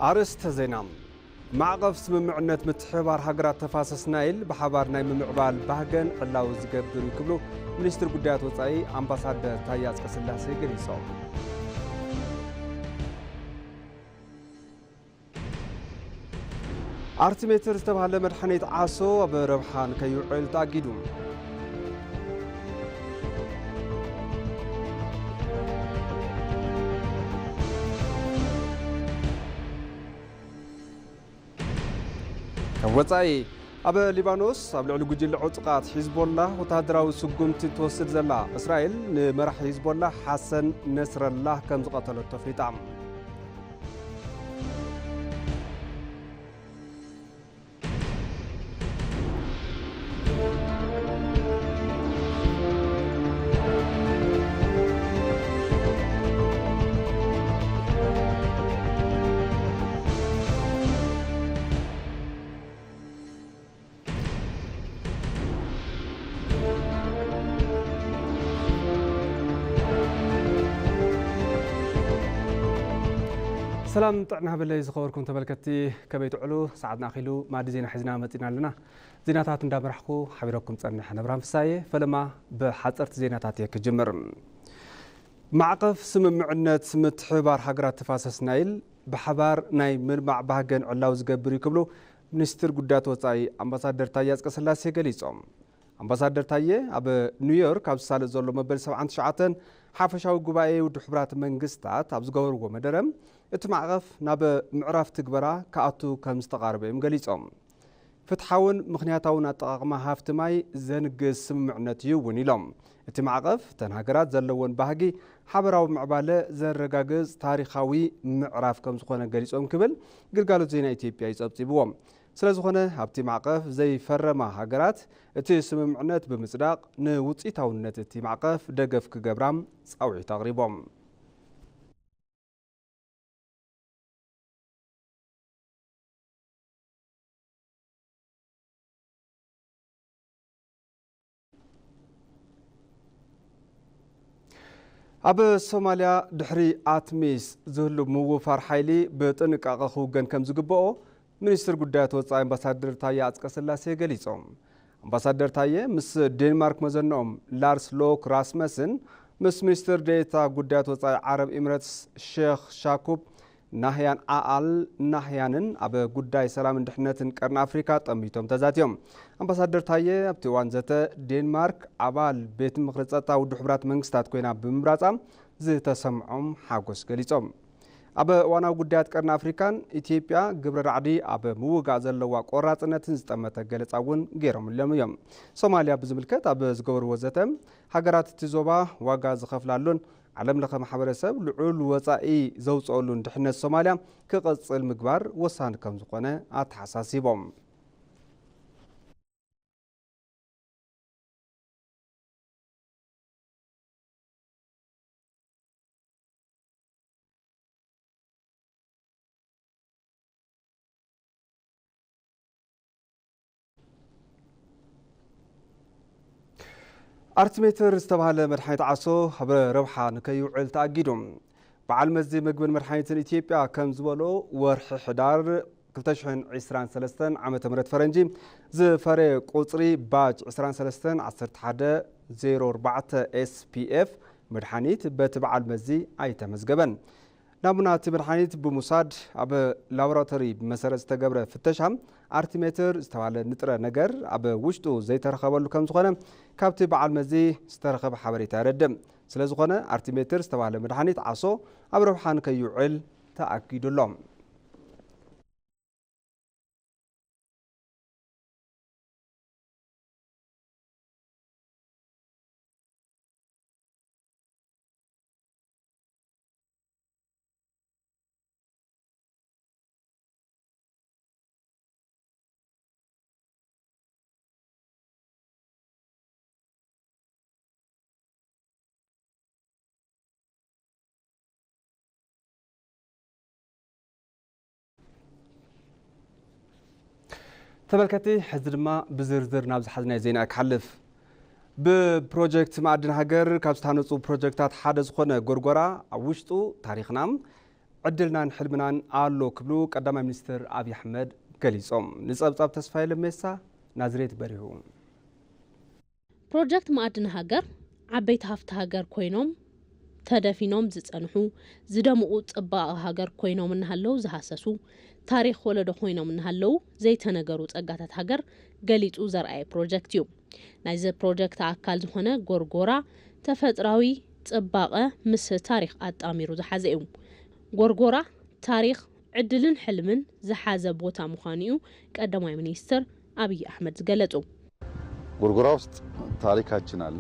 ኣርእስተ ዜና። ማዕቐፍ ስምምዕነት ምትሕብባር ሃገራት ተፋሰስ ናይል ብሓባር ናይ ምምዕባል ባህገን ዕላዊ ዝገብር እዩ ክብሉ ሚኒስትር ጉዳያት ወጻኢ ኣምባሳደር ታየ ኣጽቀስላሴ ገሊጾም። ኣርቲሜትር ዝተባህለ መድሓኒት ዓሶ ኣብ ረብሓ ንከይውዕል ተኣጊዱ። ካብ ወጻኢ፣ ኣብ ሊባኖስ ኣብ ልዕሊ ጉጅለ ዕጡቓት ሒዝቦላ ወተሃደራዊ ስጉምቲ ትወስድ ዘላ እስራኤል ንመራሒ ሒዝቦላ ሓሰን ነስረላህ ከም ዝቐተለቶ ኣፍሊጣ። ሰላም ጥዕና ሃበለይ ዝኸበርኩም ተመልከትቲ፣ ከመይ ትውዕሉ? ሰዓትና ኣኺሉ ማዕዲ ዜና ሒዝና መጺና ኣለና። ዜናታት እንዳመራሕኩ ሓቢረኩም ጸንሕ ነብርሃም ፍሳየ። ፈለማ ብሓጸርቲ ዜናታት እየ ክጅምር። ማዕቐፍ ስምምዕነት ምትሕብባር ሃገራት ተፋሰስ ናይል ብሓባር ናይ ምልማዕ ባህገን ዕላዊ ዝገብር እዩ ክብሉ ሚኒስትር ጉዳያት ወጻኢ ኣምባሳደር ታየ ኣጽቀስላሴ ገሊጾም። ኣምባሳደር ታየ ኣብ ኒውዮርክ ኣብ ዝሳለጥ ዘሎ መበል ሰብዓን ትሽዓተን ሓፈሻዊ ጉባኤ ውድብ ሕቡራት መንግስታት ኣብ ዝገበርዎ መደረ፣ እቲ ማዕቐፍ ናብ ምዕራፍ ትግበራ ክኣቱ ከም ዝተቓረበ እዮም ገሊጾም። ፍትሓውን ምኽንያታውን ኣጠቓቕማ ሃፍቲ ማይ ዘንግስ ስምምዕነት እዩ እውን ኢሎም። እቲ ማዕቐፍ እተን ሃገራት ዘለወን ባህጊ ሓበራዊ ምዕባለ ዘረጋግጽ ታሪኻዊ ምዕራፍ ከም ዝኾነ ገሊጾም ክብል ግልጋሎት ዜና ኢትዮጵያ እዩ ጸብጺብዎ። ስለ ዝኾነ ኣብቲ ማዕቐፍ ዘይፈረማ ሃገራት እቲ ስምምዕነት ብምጽዳቕ ንውጽኢታውነት እቲ ማዕቐፍ ደገፍ ክገብራ ጻውዒት ኣቕሪቦም። ኣብ ሶማልያ ድሕሪ ኣትሚስ ዝህሉ ምውፋር ሓይሊ ብጥንቃቐ ክውገን ከም ዝግብኦ ሚኒስትር ጉዳያት ወጻኢ ኣምባሳደር ታየ ኣጽቀስላሴ ገሊጾም። ኣምባሳደር ታየ ምስ ዴንማርክ መዘንኦም ላርስ ሎክ ራስመስን ምስ ሚኒስትር ዴኤታ ጉዳያት ወጻኢ ዓረብ ኤምሬትስ ሼኽ ሻኩብ ናህያን ኣኣል ናህያንን ኣብ ጉዳይ ሰላምን ድሕነትን ቀርኒ ኣፍሪካ ጠሚቶም ተዛትዮም። ኣምባሳደር ታየ ኣብቲ እዋን ዘተ ዴንማርክ ኣባል ቤት ምኽሪ ጸጥታ ውድብ ሕቡራት መንግስታት ኮይና ብምምራጻ ዝተሰምዖም ሓጎስ ገሊጾም። ኣብ እዋናዊ ጉዳያት ቀርኒ ኣፍሪካን ኢትዮጵያ ግብረ ራዕዲ ኣብ ምውጋእ ዘለዋ ቆራጽነትን ዝጠመተ ገለጻ እውን ገይሮምሎም እዮም። ሶማልያ ብዝምልከት ኣብ ዝገበርዎ ዘተ፣ ሃገራት እቲ ዞባ ዋጋ ዝኸፍላሉን ዓለም ለኸ ማሕበረሰብ ልዑል ወጻኢ ዘውፅኦሉን ድሕነት ሶማልያ ክቕፅል ምግባር ወሳኒ ከም ዝኾነ ኣተሓሳሲቦም። ኣርቲሜትር ዝተባህለ መድሓኒት ዓሶ ኣብ ረብሓ ንከይውዕል ተኣጊዱ። በዓል መዚ ምግብን መድሓኒትን ኢትዮጵያ ከም ዝበሎ፣ ወርሒ ሕዳር ክልተ ሽሕን ዕስራን ሰለስተን ዓመተ ምህረት ፈረንጂ ዝፈረየ ቁጽሪ ባጅ ዕስራን ሰለስተን ዓሰርተ ሓደ ዜሮ ኣርባዕተ ኤስ ፒ ኤፍ መድሓኒት በቲ በዓል መዚ ኣይተመዝገበን። ናሙና እቲ መድሓኒት ብምውሳድ ኣብ ላቦራቶሪ ብመሰረት ዝተገብረ ፍተሻ፣ ኣርቲሜትር ዝተባህለ ንጥረ ነገር ኣብ ውሽጡ ዘይተረኸበሉ ከም ዝኾነ ካብቲ በዓል መዚ ዝተረኸበ ሓበሬታ የረድእ። ስለ ዝኾነ፣ ኣርቲሜትር ዝተባህለ መድሓኒት ዓሶ ኣብ ረብሓ ንከይውዕል ተኣጊዱ ኣሎ። ተመልከቲ፣ ሕዚ ድማ ብዝርዝር ናብ ዝሓዝናዮ ዜና ክሓልፍ። ብፕሮጀክት መኣድን ሃገር ካብ ዝተሃነፁ ፕሮጀክታት ሓደ ዝኾነ ጎርጎራ ኣብ ውሽጡ ታሪኽና፣ ዕድልናን ሕልምናን ኣሎ ክብሉ ቀዳማይ ሚኒስትር ኣብይ ኣሕመድ ገሊጾም። ንጸብጻብ ተስፋዬ ለሜሳ፣ ናዝሬት በሪሁ። ፕሮጀክት መኣድን ሃገር ዓበይቲ ሃፍቲ ሃገር ኮይኖም ተደፊኖም ዝጸንሑ፣ ዝደምቑ ጽባቐ ሃገር ኮይኖም እናሃለዉ ዝሃሰሱ፣ ታሪኽ ወለዶ ኮይኖም እናሃለዉ ዘይተነገሩ ጸጋታት ሃገር ገሊጹ ዘርኣየ ፕሮጀክት እዩ። ናይዚ ፕሮጀክት ኣካል ዝኾነ ጎርጎራ ተፈጥራዊ ጽባቐ ምስ ታሪኽ ኣጣሚሩ ዝሓዘ እዩ። ጎርጎራ ታሪኽ፣ ዕድልን ሕልምን ዝሓዘ ቦታ ምዃኑ እዩ ቀዳማይ ሚኒስትር ኣብይ ኣሕመድ ዝገለጹ። ጎርጎራ ውስጥ ታሪካችን አለ።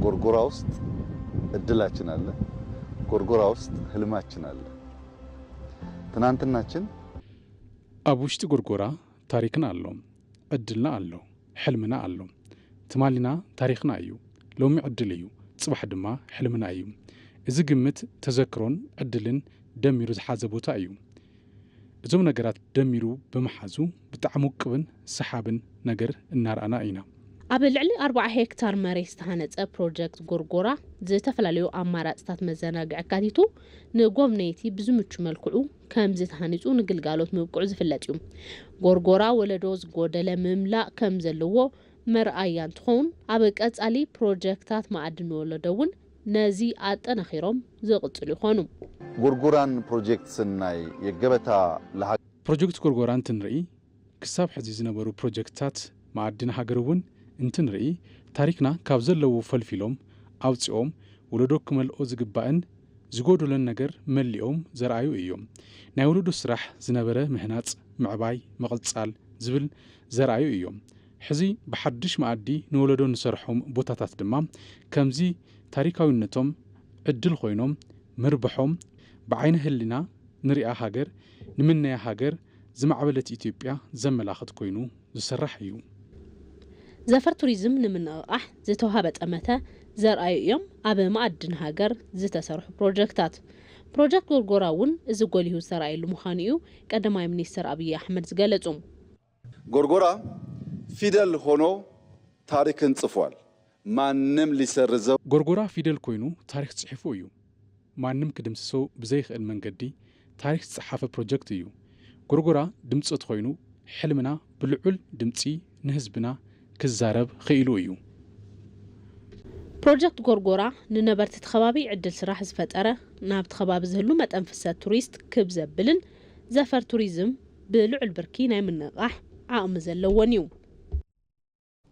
ጎርጎራ ውስጥ እድላችን አለ። ጎርጎራ ውስጥ ህልማችን አለ። ትናንትናችን ኣብ ውሽጢ ጎርጎራ ታሪክና ኣሎ፣ ዕድልና ኣሎ፣ ሕልምና ኣሎ። ትማሊና ታሪኽና እዩ፣ ሎሚ ዕድል እዩ፣ ጽባሕ ድማ ሕልምና እዩ። እዚ ግምት ተዘክሮን ዕድልን ደሚሩ ዝሓዘ ቦታ እዩ። እዞም ነገራት ደሚሩ ብምሓዙ ብጣዕሚ ውቅብን ሰሓብን ነገር እናረኣና ኢና። ኣብ ልዕሊ ኣርባዓ ሄክታር መሬት ዝተሃነፀ ፕሮጀክት ጎርጎራ ዝተፈላለዩ ኣማራፅታት መዘናግዒ ኣካቲቱ ንጎብነይቲ ብዝምቹ መልክዑ ከምዚ ተሃኒፁ ንግልጋሎት ምብቅዑ ዝፍለጥ እዩ። ጎርጎራ ወለዶ ዝጎደለ ምምላእ ከም ዘለዎ መርኣያ እንትኸውን፣ ኣብ ቀፃሊ ፕሮጀክታት መኣድን ወለዶ እውን ነዚ ኣጠናኺሮም ዝቕፅሉ ይኾኑ። ጎርጎራን ፕሮጀክት ስናይ የገበታ ለሃ ፕሮጀክት ጎርጎራ እንትንርኢ፣ ክሳብ ሕዚ ዝነበሩ ፕሮጀክትታት መኣድን ሃገር እውን እንትንርኢ፣ ታሪክና ካብ ዘለዎ ፈልፊሎም ኣውፂኦም ወለዶ ክመልኦ ዝግባእን ዝጎደሎን ነገር መሊኦም ዘርኣዩ እዮም። ናይ ወለዶ ስራሕ ዝነበረ ምህናፅ፣ ምዕባይ፣ ምቕፃል ዝብል ዘርኣዩ እዮም። ሕዚ ብሓድሽ መኣዲ ንወለዶ ንሰርሖም ቦታታት ድማ ከምዚ ታሪካዊነቶም ዕድል ኮይኖም ምርብሖም ብዓይነ ህሊና ንሪኣ ሃገር ንምነያ ሃገር ዝማዕበለት ኢትዮጵያ ዘመላኽት ኮይኑ ዝስራሕ እዩ። ዘፈር ቱሪዝም ንምንቕቓሕ ዝተውሃበ ጠመተ ዘርኣዩ እዮም ኣብ መኣድን ሃገር ዝተሰርሑ ፕሮጀክታት። ፕሮጀክት ጎርጎራ እውን እዚ ጎሊሁ ዝተራእየሉ ምዃኑ እዩ ቀዳማይ ሚኒስትር ኣብይ ኣሕመድ ዝገለጹ። ጎርጎራ ፊደል ሆኖ ታሪክን ጽፏል። ማንም ሊሰርዘው ጎርጎራ ፊደል ኮይኑ ታሪክ ጽሒፉ እዩ። ማንም ክድምስሶ ብዘይኽእል መንገዲ ታሪክ ዝጸሓፈ ፕሮጀክት እዩ። ጎርጎራ ድምጸት ኮይኑ ሕልምና ብልዑል ድምጺ ንህዝብና ክዛረብ ኽኢሉ እዩ። ፕሮጀክት ጎርጎራ ንነበርቲ እቲ ከባቢ ዕድል ስራሕ ዝፈጠረ፣ ናብቲ ከባቢ ዝህሉ መጠን ፍሰት ቱሪስት ክብ ዘብልን ዘፈር ቱሪዝም ብልዑል ብርኪ ናይ ምንቕቓሕ ዓቕሚ ዘለዎን እዩ።